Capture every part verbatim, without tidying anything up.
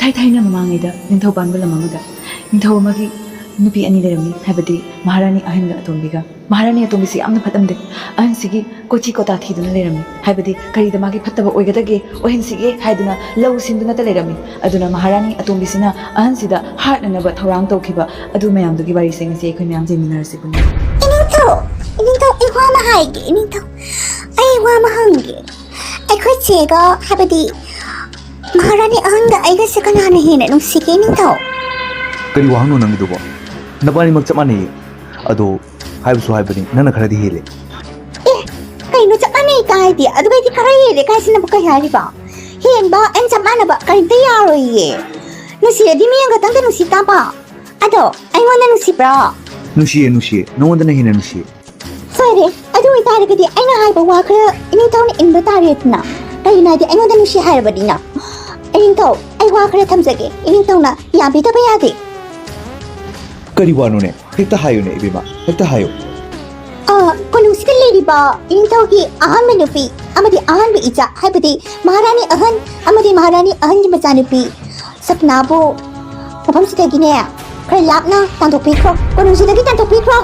ꯊꯥꯏ ꯊꯥꯏꯅ ꯃꯃꯥꯡꯉꯩꯗ ꯅꯤꯡꯊꯧ ꯄꯥꯟꯕ ꯂꯝ ꯑꯃꯗ ꯅꯤꯡꯊꯧ ꯑꯃꯒꯤ ꯅꯨꯄꯤ ꯑꯅꯤ ꯂꯩꯔꯝꯃꯤ, ꯍꯥꯏꯕꯗꯤ ꯃꯍꯥꯔꯥꯅꯤ ꯑꯍꯟꯒ ꯑꯇꯣꯝꯕꯤꯒ꯫ ꯃꯍꯥꯔꯥꯅꯤ ꯑꯇꯣꯝꯕꯤꯁꯤ ꯌꯥꯝꯅ ꯐꯠꯂꯝꯗꯦ꯫ ꯑꯍꯟꯁꯤꯒꯤ ꯀꯣꯆꯤ ꯀꯣꯇꯥ ꯊꯤꯗꯨꯅ ꯂꯩꯔꯝꯃꯤ, ꯍꯥꯏꯕꯗꯤ ꯀꯔꯤꯗ ꯃꯥꯒꯤ ꯐꯠꯇꯕ ꯑꯣꯏꯒꯗꯒꯦ, ꯑꯣꯏꯍꯟꯁꯤꯒꯦ ꯍꯥꯏꯗꯨꯅ ꯂꯧ ꯁꯤꯟꯗꯨꯅꯇ ꯂꯩꯔꯝꯃꯤ꯫ ꯑꯗꯨꯅ ꯃꯍꯥꯔꯥꯅꯤ ꯑꯇꯣꯝꯕꯤꯁꯤꯅ ꯑꯍꯟꯁꯤꯗ ꯍꯥꯠꯅꯅꯕ ꯊꯧꯔꯥꯡ ꯇꯧꯈꯤꯕ ꯑꯗꯨ ꯃꯌꯥꯝꯗꯨꯒꯤ ꯋꯥꯔꯤꯁꯦ ꯉꯁꯤ ꯑꯩꯈꯣꯏ ꯃꯌꯥꯝ ꯌꯦꯡꯃꯤꯟꯅꯔꯁꯤ ꯄꯨꯟꯅ꯫ ꯏꯅꯤꯡꯊꯧ, ꯏꯅꯤꯡꯊꯧ, ꯑꯩ ꯋꯥ ꯑꯃ ꯍꯥꯏꯒꯦ, ꯏꯅꯤꯡꯊꯧ, ꯑꯩ ꯋꯥ ꯑꯃ ꯍꯪꯒꯦ꯫ ꯑꯩꯈꯣꯏ ꯆꯦꯒ, ꯍꯥꯏꯕꯗꯤ ꯃꯍꯥꯔꯥꯅꯤ ꯑꯍꯟꯒ ꯑꯩꯒꯁꯦ ꯀꯅꯥꯅ ꯍꯦꯟꯅ ꯅꯨꯡꯁꯤꯒꯦ, ꯏꯅꯤꯡꯊꯧ? ꯀꯔꯤ ꯋꯥꯍꯪꯅꯣ ꯅꯪꯒꯤꯗꯨꯕꯣ? ꯅꯕꯥꯅꯤꯃꯛ ꯆꯞ ꯃꯥꯟꯅꯩꯌꯦ꯫ ꯑꯗꯣ ꯍꯥꯏꯕꯁꯨ ꯍꯥꯏꯕꯅꯤ, ꯅꯪꯅ ꯈꯔꯗꯤ ꯍꯦꯜꯂꯦ꯫ ꯑꯦ, ꯀꯩꯅꯣ ꯆꯞ ꯃꯥꯟꯅꯩ ꯀꯥꯏꯗꯤ? ꯑꯗꯨꯒꯩꯗꯤ ꯈꯔ ꯍꯦꯜꯂꯦ ꯀꯥꯏꯁꯤꯅꯕꯨ ꯀꯩ ꯍꯥꯏꯔꯤꯕ? ꯍꯦꯟꯕ ꯑꯩꯅ ꯆꯞ ꯃꯥꯟꯅꯕ ꯀꯔꯤꯝꯇ ꯌꯥꯔꯣꯏꯌꯦ꯫ ꯅꯨꯡꯁꯤꯔꯗꯤ ꯃꯤ ꯑꯃꯈꯛꯇꯪꯗ ꯅꯨꯡꯁꯤ ꯇꯥꯕ꯫ ꯑꯗꯣ ꯑꯩꯉꯣꯟꯗ ꯅꯨꯡꯁꯤꯕ꯭ꯔꯣ? ꯅꯨꯡꯁꯤꯌꯦ, ꯅꯨꯡꯁꯤꯌꯦ꯫ ꯅꯉꯣꯟꯗꯅ ꯍꯦꯟꯅ ꯅꯨꯡꯁꯤꯌꯦ꯫ ꯐꯔꯦ, ꯑꯗꯨ ꯑꯣꯏꯇꯥꯔꯒꯗꯤ ꯑꯩꯅ ꯍꯥꯏꯕ ꯋꯥ ꯈꯔ ꯏꯅꯤꯡꯊꯧꯅ ꯏꯟꯕ ꯇꯥꯔꯦꯗꯅ꯫ ꯀꯩꯒꯤꯅꯣ ꯍꯥꯏꯗꯤ ꯑꯩꯉꯣꯟꯗ ꯅꯨꯡꯁꯤ ꯍꯥꯏꯔꯕꯅꯤꯅ꯫ ꯏꯅꯤꯡꯊꯧ, ꯑꯩ ꯋꯥ ꯈꯔ ꯊꯝꯖꯒꯦ, ꯏꯅꯤꯡꯊꯧꯅ ꯌꯥꯕꯤꯗꯕ ꯌꯥꯗꯦ꯫ ꯀꯔꯤ ꯋꯥꯅꯣꯅꯦ? ꯍꯦꯛꯇ ꯍꯥꯏꯌꯨꯅꯦ ꯏꯕꯦꯝꯃ, ꯍꯦꯛꯇ ꯍꯥꯏꯌꯨ꯫ ꯑ, ꯀꯣꯅꯨꯡꯁꯤꯗ ꯂꯩꯔꯤꯕ ꯏꯅꯤꯡꯊꯧꯒꯤ ꯑꯍꯥꯟꯕ ꯅꯨꯄꯤ ꯑꯃꯗꯤ ꯑꯍꯥꯟꯕ ꯏꯆꯥ, ꯍꯥꯏꯕꯗꯤ ꯃꯍꯥꯔꯥꯅꯤ ꯑꯍꯟ ꯑꯃꯗꯤ ꯃꯍꯥꯔꯥꯅꯤ ꯑꯍꯟꯒꯤ ꯃꯆꯥꯅꯨꯄꯤ ꯁꯞꯅꯥꯕꯨ ꯃꯐꯝꯁꯤꯗꯒꯤꯅꯦ ꯈꯔ ꯂꯥꯞꯅ ꯇꯥꯟꯊꯣꯛꯄꯤꯈ꯭ꯔꯣ, ꯀꯣꯅꯨꯡꯁꯤꯗꯒꯤ ꯇꯥꯟꯊꯣꯛꯄꯤꯈ꯭ꯔꯣ꯫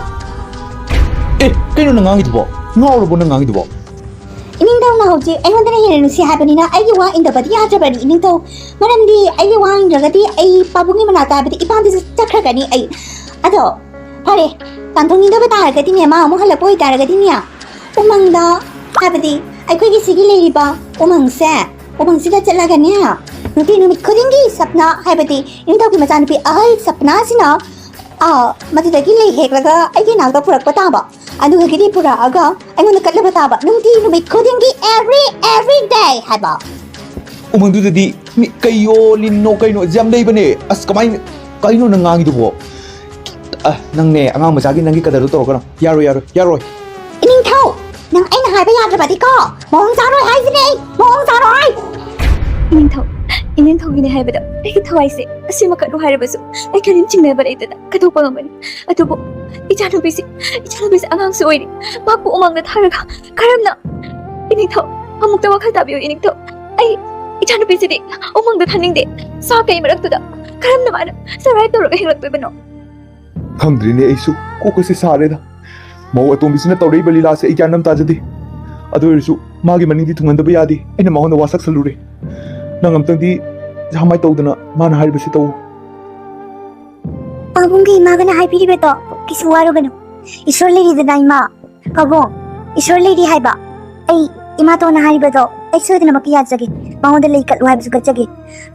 ꯑꯦ, ꯀꯩꯅꯣ ꯅꯪ ꯉꯥꯡꯉꯤꯗꯨꯕꯣ? ꯉꯥꯎꯔꯕꯣ ꯅꯪ ꯉꯥꯡꯉꯤꯗꯨꯕꯣ? ꯏꯅꯤꯡꯊꯧꯅ ꯍꯧꯖꯤꯛ ꯑꯩꯉꯣꯟꯗꯅ ꯍꯦꯟꯅ ꯅꯨꯡꯁꯤ ꯍꯥꯏꯕꯅꯤꯅ ꯑꯩꯒꯤ ꯋꯥ ꯏꯟꯗꯕꯗꯤ ꯌꯥꯗ꯭ꯔꯕꯅꯤ, ꯏꯅꯤꯡꯊꯧ꯫ ꯃꯔꯝꯗꯤ ꯑꯩꯒꯤ ꯋꯥ ꯏꯟꯗ꯭ꯔꯒꯗꯤ ꯑꯩ ꯄꯥꯕꯨꯡꯒꯤ ꯃꯅꯥꯛꯇ, ꯍꯥꯏꯕꯗꯤ ꯏꯄꯥꯝꯗꯁꯨ ꯆꯠꯈ꯭ꯔꯒꯅꯤ ꯑꯩ꯫ ꯑꯗꯣ ꯐꯔꯦ, ꯇꯥꯟꯊꯣꯛꯅꯤꯡꯗꯕ ꯇꯥꯔꯒꯗꯤꯅꯦ, ꯃꯥ ꯑꯃꯨꯛ ꯍꯜꯂꯛꯄ ꯑꯣꯏꯇꯥꯔꯒꯗꯤꯅꯦ, ꯎꯃꯪꯗ, ꯍꯥꯏꯕꯗꯤ ꯑꯩꯈꯣꯏꯒꯤ ꯁꯤꯒꯤ ꯂꯩꯔꯤꯕ ꯎꯃꯪꯁꯦ, ꯎꯃꯪꯁꯤꯗ ꯆꯠꯂꯒꯅꯦ, ꯅꯨꯄꯤ ꯅꯨꯃꯤꯠ ꯈꯨꯗꯤꯡꯒꯤ ꯁꯞꯅꯥ, ꯍꯥꯏꯕꯗꯤ ꯏꯅꯤꯡꯊꯧꯒꯤ ꯃꯆꯥꯅꯨꯄꯤ ꯑꯍꯜ ꯁꯞꯅꯥꯁꯤꯅ, ꯑꯥ, ꯃꯗꯨꯗꯒꯤ ꯂꯩ ꯍꯦꯛꯂꯒ ꯑꯩꯒꯤ ꯅꯥꯛꯇ ꯄꯨꯔꯛꯄ ꯇꯥꯕ꯫ ꯑꯗꯨꯗꯒꯤꯗꯤ ꯄꯨꯔꯛꯑꯒ ꯑꯩꯉꯣꯟꯗ ꯀꯠꯂꯕ ꯇꯥꯕ, ꯅꯨꯡꯇꯤ ꯅꯨꯃꯤꯠ ꯈꯨꯗꯤꯡꯒꯤ, every, every day ꯍꯥꯏꯕ꯫ ꯎꯃꯪꯗꯨꯗꯗꯤ ꯃꯤ ꯀꯩꯌꯣ ꯂꯤꯟꯅꯣ ꯀꯩꯅꯣ ꯌꯥꯝ ꯂꯩꯕꯅꯦ꯫ ꯑꯁ, ꯀꯃꯥꯏꯅ, ꯀꯩꯅꯣ ꯅꯪ ꯉꯥꯡꯉꯤꯗꯨꯕꯣ? ꯑ, ꯅꯪꯅꯦ, ꯑꯉꯥꯡ ꯃꯆꯥꯒꯤ ꯅꯪꯒꯤ ꯀꯗꯔꯗꯣ ꯇꯧꯔꯛꯀꯅꯣ꯫ ꯌꯥꯔꯣꯏ, ꯌꯥꯔꯣꯏ, ꯌꯥꯔꯣꯏ꯫ ꯏꯅꯤꯡꯊꯧ, ꯅꯪ ꯑꯩꯅ ꯍꯥꯏꯕ ꯌꯥꯗ꯭ꯔꯕꯗꯤꯀꯣ, ꯃꯑꯣꯡ ꯆꯥꯔꯣꯏ ꯍꯥꯏꯁꯤꯅꯦ ꯑꯩ, ꯃꯑꯣꯡ ꯆꯥꯔꯣꯏ꯫ ꯏꯅꯤꯡꯊꯧ, ꯏꯅꯤꯡꯊꯧꯒꯤꯅꯦ ꯍꯥꯏꯕꯗ ꯑꯩꯒꯤ ꯊꯋꯥꯏꯁꯦ ꯑꯁꯤꯃ ꯀꯠꯂꯨ ꯍꯥꯏꯔꯕꯁꯨ ꯑꯩ ꯀꯔꯤꯝ ꯆꯤꯡꯅꯕ ꯂꯩꯇꯅ ꯀꯠꯊꯣꯛꯄ ꯉꯝꯒꯅꯤ꯫ ꯑꯗꯨꯕꯨ ꯏꯆꯥꯅꯨꯄꯤꯁꯤ, ꯏꯆꯥꯅꯨꯄꯤꯁꯤ ꯑꯉꯥꯡꯁꯨ ꯑꯣꯏꯔꯤ꯫ ꯃꯍꯥꯛꯄꯨ ꯎꯃꯪꯗ ꯊꯥꯔꯒ ꯀꯔꯝꯅ? ꯏꯅꯤꯡꯊꯧ, ꯑꯃꯨꯛꯇ ꯋꯥꯈꯜ ꯇꯥꯕꯤꯌꯨ, ꯏꯅꯤꯡꯊꯧ꯫ ꯑꯩ, ꯏꯆꯥꯅꯨꯄꯤꯁꯤꯗꯤ ꯎꯃꯪꯗ ꯊꯥꯅꯤꯡꯗꯦ꯫ ꯁꯥ ꯀꯩ ꯃꯔꯛꯇꯨꯗ ꯀꯔꯝꯅ ꯃꯥꯅ survive ꯇꯧꯔꯒ ꯍꯤꯡꯂꯛꯇꯣꯏꯕꯅꯣ? ꯈꯪꯗ꯭ꯔꯤꯅꯦ ꯑꯩꯁꯨ, ꯀꯣꯛꯀꯁꯦ ꯁꯥꯔꯦꯗ꯫ ꯃꯧ ꯑꯇꯣꯝꯕꯤꯁꯤꯅ ꯇꯧꯔꯛꯏꯕ ꯂꯤꯂꯥꯁꯦ ꯑꯩ ꯒ꯭ꯌꯥꯟ ꯑꯃ ꯇꯥꯖꯗꯦ꯫ ꯑꯗꯨ ꯑꯣꯏꯔꯁꯨ ꯃꯥꯒꯤ ꯃꯅꯤꯡꯗꯤ ꯊꯨꯡꯍꯟꯗꯕ ꯌꯥꯗꯦ꯫ ꯑꯩꯅ ꯃꯉꯣꯟꯗ ꯋꯥꯁꯛ ꯁꯜꯂꯨꯔꯦ꯫ ꯅꯪ ꯑꯝꯇꯪꯗꯤ ꯁꯃꯥꯏ ꯇꯧꯗꯅ ꯃꯥꯅ ꯍꯥꯏꯔꯤꯕꯁꯦ ꯇꯧ꯫ ꯄꯥꯕꯨꯡꯒ ꯏꯃꯥꯒꯅ ꯍꯥꯏꯕꯤꯔꯤꯕꯗꯣ ꯀꯩꯁꯨ ꯋꯥꯔꯨꯒꯅꯨ꯫ ꯏꯁꯣꯔ ꯂꯩꯔꯤꯗꯅ ꯏꯃꯥ꯫ ꯄꯥꯕꯨꯡ, ꯏꯁꯣꯔ ꯂꯩꯔꯤ ꯍꯥꯏꯕ꯫ ꯑꯩ ꯏꯃꯥꯇꯣꯟꯅ ꯍꯥꯏꯔꯤꯕꯗꯣ ꯑꯩ ꯁꯣꯏꯗꯅꯃꯛꯀꯤ ꯌꯥꯖꯒꯦ꯫ ꯃꯉꯣꯟꯗ ꯂꯩ ꯀꯠꯂꯨ ꯍꯥꯏꯕꯁꯨ ꯀꯠꯆꯒꯦ꯫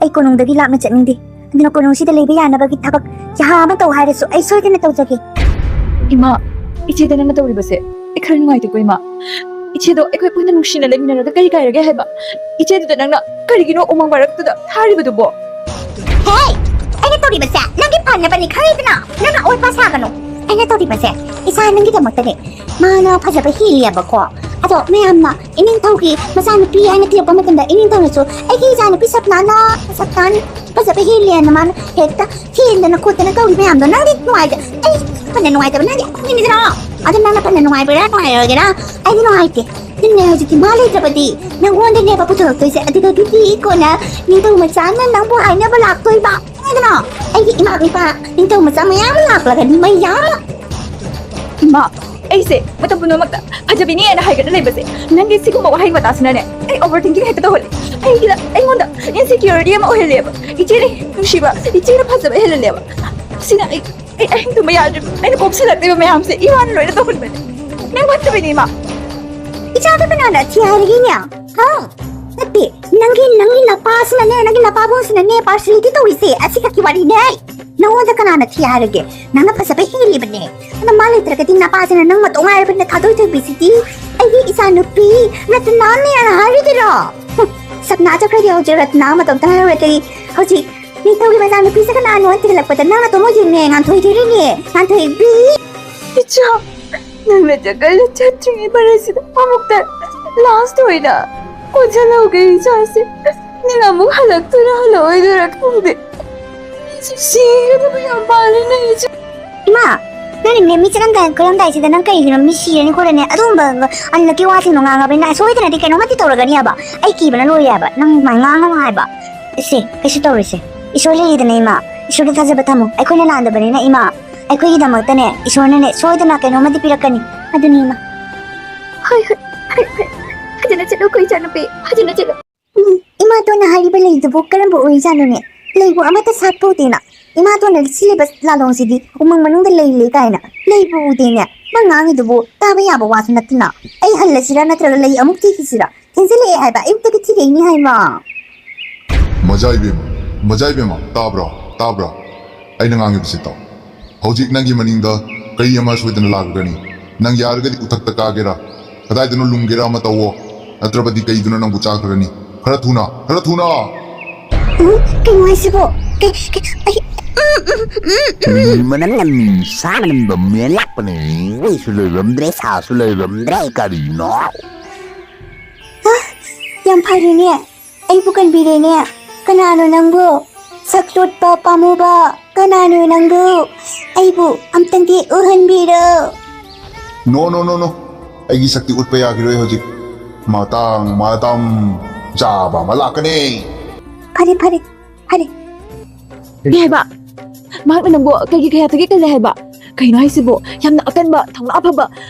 ꯑꯩ ꯀꯣꯅꯨꯡꯗꯒꯤ ꯂꯥꯞꯅ ꯆꯠꯅꯤꯡꯗꯦ꯫ ꯑꯗꯨꯅ ꯀꯣꯅꯨꯡꯁꯤꯗ ꯂꯩꯕ ꯌꯥꯅꯕꯒꯤ ꯊꯕꯛ ꯌꯥꯍꯥ ꯑꯃ ꯇꯧ ꯍꯥꯏꯔꯁꯨ ꯑꯩ ꯁꯣꯏꯗꯅ ꯇꯧꯖꯒꯦ꯫ ꯏꯃꯥ, ꯏꯆꯦꯗ ꯅꯪꯅ ꯇꯧꯔꯤꯕꯁꯦ ꯑꯩ ꯈꯔ ꯅꯨꯡꯉꯥꯏꯇꯦꯀꯣ ꯏꯃꯥ꯫ ꯏꯆꯦꯗꯣ ꯑꯩꯈꯣꯏ ꯄꯨꯟꯅ ꯅꯨꯡꯁꯤꯅ ꯂꯩꯃꯤꯟꯅꯔꯒ ꯀꯔꯤ ꯀꯥꯏꯔꯒꯦ ꯍꯥꯏꯕ? ꯏꯆꯦꯗꯨꯗ ꯅꯪꯅ ꯀꯔꯤꯒꯤꯅꯣ ꯎꯃꯪ ꯃꯔꯛꯇꯨꯗ ꯊꯥꯔꯤꯕꯗꯨꯕꯣ? ꯍꯦ! ꯑꯩꯅ ꯇꯧꯔꯤꯕꯁꯦ ꯅꯪꯒꯤ ꯐꯅꯕꯅꯤ ꯈꯪꯉꯤꯗꯅ? ꯅꯪꯅ ꯑꯣꯏꯕ ꯁꯥꯒꯅꯨ꯫ ꯑꯩꯅ ꯇꯧꯔꯤꯕꯁꯦ ꯏꯆꯥ ꯅꯪꯒꯤꯗꯃꯛꯇꯅꯦ꯫ ꯃꯥꯅ ꯐꯖꯕ ꯍꯦꯜꯂꯤꯑꯕꯀꯣ꯫ ꯑꯗꯣ ꯃꯌꯥꯝꯅ ꯏꯅꯤꯡꯊꯧꯒꯤ ꯃꯆꯥꯅꯨꯄꯤ ꯍꯥꯏꯅ ꯊꯤꯔꯛꯄ ꯃꯇꯝꯗ ꯏꯅꯤꯡꯊꯧꯅꯁꯨ "ꯑꯩꯒꯤ ꯏꯆꯥꯅꯨꯄꯤ ꯁꯞꯅꯥꯅ, ꯁꯞꯅꯥꯅ ꯐꯖꯕ ꯍꯦꯜꯂꯦꯅ" ꯃꯥꯅ ꯍꯦꯛꯇ ꯍꯦꯟꯗꯅ ꯈꯣꯠꯇꯅ ꯇꯧꯔꯤ ꯃꯌꯥꯝꯗꯣ ꯅꯪꯗꯤ ꯅꯨꯡꯉꯥꯏꯇꯦ꯫ ꯑꯩ ꯐꯅ ꯅꯨꯡꯉꯥꯏꯇꯕ ꯅꯪꯗꯤ ꯑꯩꯈꯣꯏꯅꯤꯗꯅ꯫ ꯑꯗꯨ ꯅꯪꯅ ꯐꯅ ꯅꯨꯡꯉꯥꯏꯕ꯭ꯔꯥ ꯅꯨꯡꯉꯥꯏꯔꯣꯏꯒꯦꯔꯥ ꯑꯩꯗꯤ ꯅꯨꯡꯉꯥꯏꯇꯦ꯫ ꯅꯪꯅꯦ ꯍꯧꯖꯤꯛꯇꯤ ꯃꯥ ꯂꯩꯇ꯭ꯔꯕꯗꯤ ꯅꯪꯉꯣꯟꯗꯅꯦꯕ ꯄꯨꯊꯣꯔꯛꯇꯣꯏꯁꯦ꯫ ꯑꯗꯨꯗꯒꯤꯗꯤ ꯀꯣꯟꯅ ꯅꯤꯡꯊꯧ ꯃꯆꯥꯅ ꯅꯪꯕꯨ ꯍꯥꯏꯅꯕ ꯂꯥꯛꯇꯣꯏꯕ꯫ ꯈꯪꯉꯦꯗꯅ? ꯑꯩꯒꯤ ꯏꯃꯥ ꯏꯄꯥ ꯅꯤꯡꯊꯧ ꯃꯆꯥ ꯃꯌꯥꯝ ꯑꯃ ꯂꯥꯛꯂꯒꯅꯤ, ꯃꯌꯥꯝ ꯑꯃ꯫ ꯏꯃꯥ, ꯑꯩꯁꯦ ꯃꯇꯝ ꯄꯨꯝꯅꯃꯛꯇ ꯐꯖꯕꯤꯅꯦꯅ ꯍꯥꯏꯒꯠꯅ ꯂꯩꯕꯁꯦ ꯅꯪꯒꯤ ꯁꯤꯒꯨꯝꯕ ꯋꯥꯍꯩ ꯋꯥꯇꯥꯁꯤꯅꯅꯦ ꯑꯩ overthinking ꯍꯦꯛꯇ ꯇꯧꯍꯜꯂꯤ꯫ ꯑꯩꯒꯤꯗ, ꯑꯩꯉꯣꯟꯗ insecurity ꯑꯃ ꯑꯣꯏꯍꯜꯂꯦꯕ꯫ ꯏꯆꯦꯅ ꯅꯨꯡꯁꯤꯕ, ꯏꯆꯦꯅ ꯐꯖꯕ ꯍꯦꯜꯍꯜꯂꯦꯕ꯫ ꯁꯤꯅ ꯑꯩ, ꯑꯩ ꯑꯍꯤꯡ ꯇꯨꯝꯕ ꯌꯥꯗ꯭ꯔꯤꯕ꯫ ꯑꯩꯅ ꯀꯣꯛꯁꯤꯜꯂꯛꯂꯤꯕ ꯃꯌꯥꯝꯁꯦ ꯏꯋꯥꯅ ꯂꯣꯏꯅ ꯇꯧꯍꯟꯕꯅꯦ꯫ ꯅꯪ ꯐꯠꯇꯕꯅꯦ ꯏꯃꯥ꯫ ꯏꯆꯥꯗ ꯀꯅꯥꯅ ꯊꯤ ꯍꯥꯏꯔꯒꯦꯅꯦ? ꯍꯥ? ꯅꯠꯇꯦ, ꯅꯪꯒꯤ, ꯅꯪꯒꯤ ꯅꯄꯥꯁꯤꯅꯅꯦ, ꯅꯪꯒꯤ ꯅꯄꯥꯕꯨꯡꯁꯤꯅꯅꯦ partiality ꯇꯧꯔꯤꯁꯦ ꯑꯁꯤ ꯈꯛꯀꯤ ꯋꯥꯔꯤꯅꯦ꯫ ꯅꯉꯣꯟꯗ ꯀꯅꯥꯅ ꯊꯤ ꯍꯥꯏꯔꯒꯦ? ꯅꯪꯅ ꯐꯖꯕ ꯍꯦꯜꯂꯤꯕꯅꯦ꯫ ꯑꯗꯣ ꯃꯥ ꯂꯩꯇ꯭ꯔꯒꯗꯤ ꯅꯄꯥꯁꯤꯅ ꯅꯪ ꯃꯇꯣ ꯉꯥꯏꯔꯕꯅꯤꯅ ꯊꯥꯗꯣꯏ ꯊꯣꯏꯕꯤꯁꯤꯗꯤ ꯑꯩꯒꯤ ꯏꯆꯥꯅꯨꯄꯤ ꯔꯇꯅꯥꯅꯦꯅ ꯍꯥꯏꯔꯤꯗꯨꯔꯣ? ꯍꯨꯝ, ꯁꯞꯅꯥ ꯆꯠꯈ꯭ꯔꯗꯤ ꯍꯧꯖꯤꯛ ꯔꯇꯅꯥ ꯃꯇꯣꯝꯇ ꯉꯥꯏꯍꯧꯔꯗꯤ ꯍꯧꯖꯤꯛ ꯅꯤꯡꯊꯧꯒꯤ ꯃꯆꯥꯅꯨꯄꯤꯁꯦ ꯀꯅꯥꯅꯣ ꯍꯥꯏꯅ ꯊꯤꯒꯠꯂꯛꯄꯗ ꯅꯪ ꯅꯇꯣꯝ ꯑꯣꯏꯗꯣꯏꯅꯦ, ꯉꯥꯟꯊꯣꯏꯗꯣꯏꯔꯤꯅꯦ, ꯉꯥꯟꯊꯣꯏꯕꯤ꯫ ꯏꯆꯥ, ꯅꯪꯅ ꯖꯪꯒꯜꯗ ꯆꯠꯇ꯭ꯔꯤꯉꯩ ꯃꯔꯛꯁꯤꯗ ꯑꯃꯨꯛꯇ last ꯑꯣꯏꯅ ꯀꯣꯟꯁꯤꯜꯍꯧꯒꯦ ꯏꯆꯥꯁꯦ꯫ ꯅꯪ ꯑꯃꯨꯛ ꯍꯜꯂꯛꯇꯣꯏꯔꯥ ꯍꯜꯂꯛꯑꯣꯏꯗꯣꯏꯔꯥ ꯈꯪꯗꯦ꯫ ꯑꯩꯁꯨ ꯁꯤꯒꯗꯕ ꯌꯥꯝ ꯃꯥꯜꯂꯦ ꯅꯪ ꯏꯆꯥ꯫ ꯏꯃꯥ, ꯅꯪꯅꯅꯦ, ꯃꯤ ꯆꯠꯂꯝꯗꯥꯏ ꯈꯣꯠꯂꯝꯗꯥꯏꯁꯤꯗ ꯅꯪ ꯀꯩꯒꯤꯅꯣ, ꯃꯤ ꯁꯤꯔꯅꯤ ꯈꯣꯠꯂꯅꯤ, ꯑꯗꯨꯒꯨꯝꯕ unlucky ꯋꯥꯁꯤꯡꯗꯣ ꯉꯥꯡꯉꯕꯅꯤꯅ ꯁꯣꯏꯗꯅꯗꯤ ꯀꯩꯅꯣꯝꯃꯗꯤ ꯇꯧꯔꯒꯅꯤ ꯍꯥꯏꯕ꯫ ꯑꯩ ꯀꯤꯕꯅ ꯂꯣꯏꯔꯦ ꯍꯥꯏꯕ꯫ ꯅꯪ ꯑꯗꯨꯃꯥꯏꯅ ꯉꯥꯡꯉꯅꯨ ꯍꯥꯏꯕ꯫ ꯏꯁꯦ, ꯀꯩꯁꯨ ꯇꯧꯔꯣꯏꯁꯦ꯫ ꯏꯁꯣꯔ ꯂꯩꯔꯤꯗꯅ, ꯏꯃꯥ꯫ ꯏꯁꯣꯔꯗ ꯊꯥꯖꯕ ꯊꯝꯃꯨ꯫ ꯑꯩꯈꯣꯏꯅ ꯂꯥꯟꯗꯕꯅꯤꯅ, ꯏꯃꯥ꯫ ꯑꯩꯈꯣꯏꯒꯤꯗꯃꯛꯇꯅꯦ, ꯏꯁꯣꯔꯅꯅꯦ ꯁꯣꯏꯗꯅ ꯀꯩꯅꯣꯝꯃꯗꯤ ꯄꯤꯔꯛꯀꯅꯤ꯫ ꯑꯗꯨꯅꯤ, ꯏꯃꯥ꯫ ꯍꯣꯏ, ꯍꯣꯏ, ꯍꯣꯏ, ꯍꯣꯏ꯫ ꯐꯖꯅ ꯆꯠꯂꯨꯀꯣ, ꯏꯆꯥꯅꯨꯄꯤ꯫ ꯐꯖꯅ ꯆꯠꯂꯨ꯫ ꯎꯝ, ꯏꯃꯥꯇꯣꯟꯅ ꯍꯥꯏꯔꯤꯕ ꯂꯩꯗꯨꯕꯨ ꯀꯔꯝꯕ ꯑꯣꯏꯖꯥꯠꯅꯣꯅꯦ? ꯂꯩꯕꯨ ꯑꯃꯠꯇ ꯁꯥꯠꯄ ꯎꯗꯦꯅ꯫ ꯏꯃꯥꯇꯣꯟꯅ ꯁꯤꯜꯂꯤꯕ ꯂꯥꯂꯣꯡꯁꯤꯗꯤ ꯎꯃꯪ ꯃꯅꯨꯡꯗ ꯂꯩ ꯂꯩ ꯀꯥꯏꯅ꯫ ꯂꯩꯕꯨ ꯎꯗꯦꯅꯦ꯫ ꯃꯥ ꯉꯥꯡꯉꯤꯗꯨꯕꯨ ꯇꯥꯕ ꯌꯥꯕ ꯋꯥꯁꯨ ꯅꯠꯇꯅ꯫ ꯑꯩ ꯍꯜꯂꯁꯤꯔꯥ ꯅꯠꯇ꯭ꯔꯒ ꯂꯩ ꯑꯃꯨꯛ ꯊꯤꯈꯤꯁꯤꯔꯥ? ꯊꯦꯡꯖꯤꯜꯂꯛꯑꯦ ꯍꯥꯏꯕ, ꯑꯌꯨꯛꯇꯒꯤ ꯊꯤꯔꯛꯏꯅꯤ ꯍꯥꯏꯃ꯫ ꯃꯖꯥ ꯏꯕꯦꯝꯃ, ꯃꯖꯥ ꯏꯕꯦꯝꯃ, ꯇꯥꯕ꯭ꯔꯣ? ꯇꯥꯕ꯭ꯔꯣ? ꯑꯩꯅ ꯉꯥꯡꯉꯤꯕꯁꯤ ꯇꯥꯎ꯫ ꯍꯧꯖꯤꯛ ꯅꯪꯒꯤ ꯃꯅꯤꯡꯗ ꯀꯔꯤ ꯑꯃ ꯁꯣꯏꯗꯅ ꯂꯥꯛꯀꯅꯤ꯫ ꯅꯪ ꯌꯥꯔꯒꯗꯤ ꯎꯊꯛꯇ ꯀꯥꯒꯦꯔꯥ, ꯀꯗꯥꯏꯗꯅꯣ ꯂꯨꯝꯒꯦꯔꯥ ꯑꯃ ꯇꯧꯋꯣ, ꯅꯠꯇ꯭ꯔꯕꯗꯤ ꯀꯩꯗꯨꯅ ꯅꯪꯕꯨ ꯆꯥꯈ꯭ꯔꯅꯤ꯫ ꯈꯔ ꯊꯨꯅ, ꯈꯔ ꯊꯨꯅ! ꯎꯝ, ꯀꯩꯅꯣ ꯍꯥꯏꯁꯤꯕꯣ? ꯀꯩ, ꯀꯩ, ꯑꯩ, ꯎꯝ, ꯎꯝ, ꯎꯝ, ꯎꯝ꯫ ꯃꯅꯝ ꯅꯝꯃꯤ, ꯁꯥ ꯃꯅꯝꯗꯣ ꯃꯦꯜꯂꯛꯄꯅꯦ꯫ ꯑꯩꯁꯨ ꯂꯩꯔꯝꯗ꯭ꯔꯦ, ꯁꯥꯁꯨ ꯂꯩꯔꯝꯗ꯭ꯔꯦ, ꯀꯔꯤꯅꯣ? ꯍꯥ, ꯌꯥꯝ ꯐꯔꯦꯅꯦ꯫ ꯑꯩꯕꯨ ꯀꯟꯕꯤꯔꯦꯅꯦ꯫ ꯀꯅꯥꯅꯣ ꯅꯪꯕꯨ? ꯁꯛ ꯇꯣꯠꯄ ꯄꯥꯝꯃꯨꯕ꯫ ꯀꯅꯥꯅꯣ ꯅꯪꯕꯨ? ꯑꯩꯕꯨ ꯑꯝꯇꯪꯗꯤ ꯎꯍꯟꯕꯤꯔꯣ꯫ No, no, no, no. ꯑꯩꯒꯤ ꯁꯛꯇꯤ ꯎꯠꯄ ꯌꯥꯈꯤꯔꯣꯏ ꯍꯧꯖꯤꯛ꯫ ꯃꯇꯥꯡ ꯃꯇꯝ ꯆꯥꯕ ꯑꯃ ꯂꯥꯛꯀꯅꯤ꯫ ꯐꯔꯦ, ꯐꯔꯦ, ꯐꯔꯦ꯫ ꯀꯩ ꯍꯥꯏꯕ? ꯃꯍꯥꯛꯅ ꯅꯪꯕꯨ ꯀꯩꯒꯤ ꯀꯌꯥꯗꯒꯤ ꯀꯜꯂꯦ ꯍꯥꯏꯕ? ꯀꯩꯅꯣ ꯍꯥꯏꯁꯤꯕꯣ? ꯌꯥꯝꯅ ꯑꯀꯟꯕ, ꯊꯧꯅꯥ ꯐꯕ,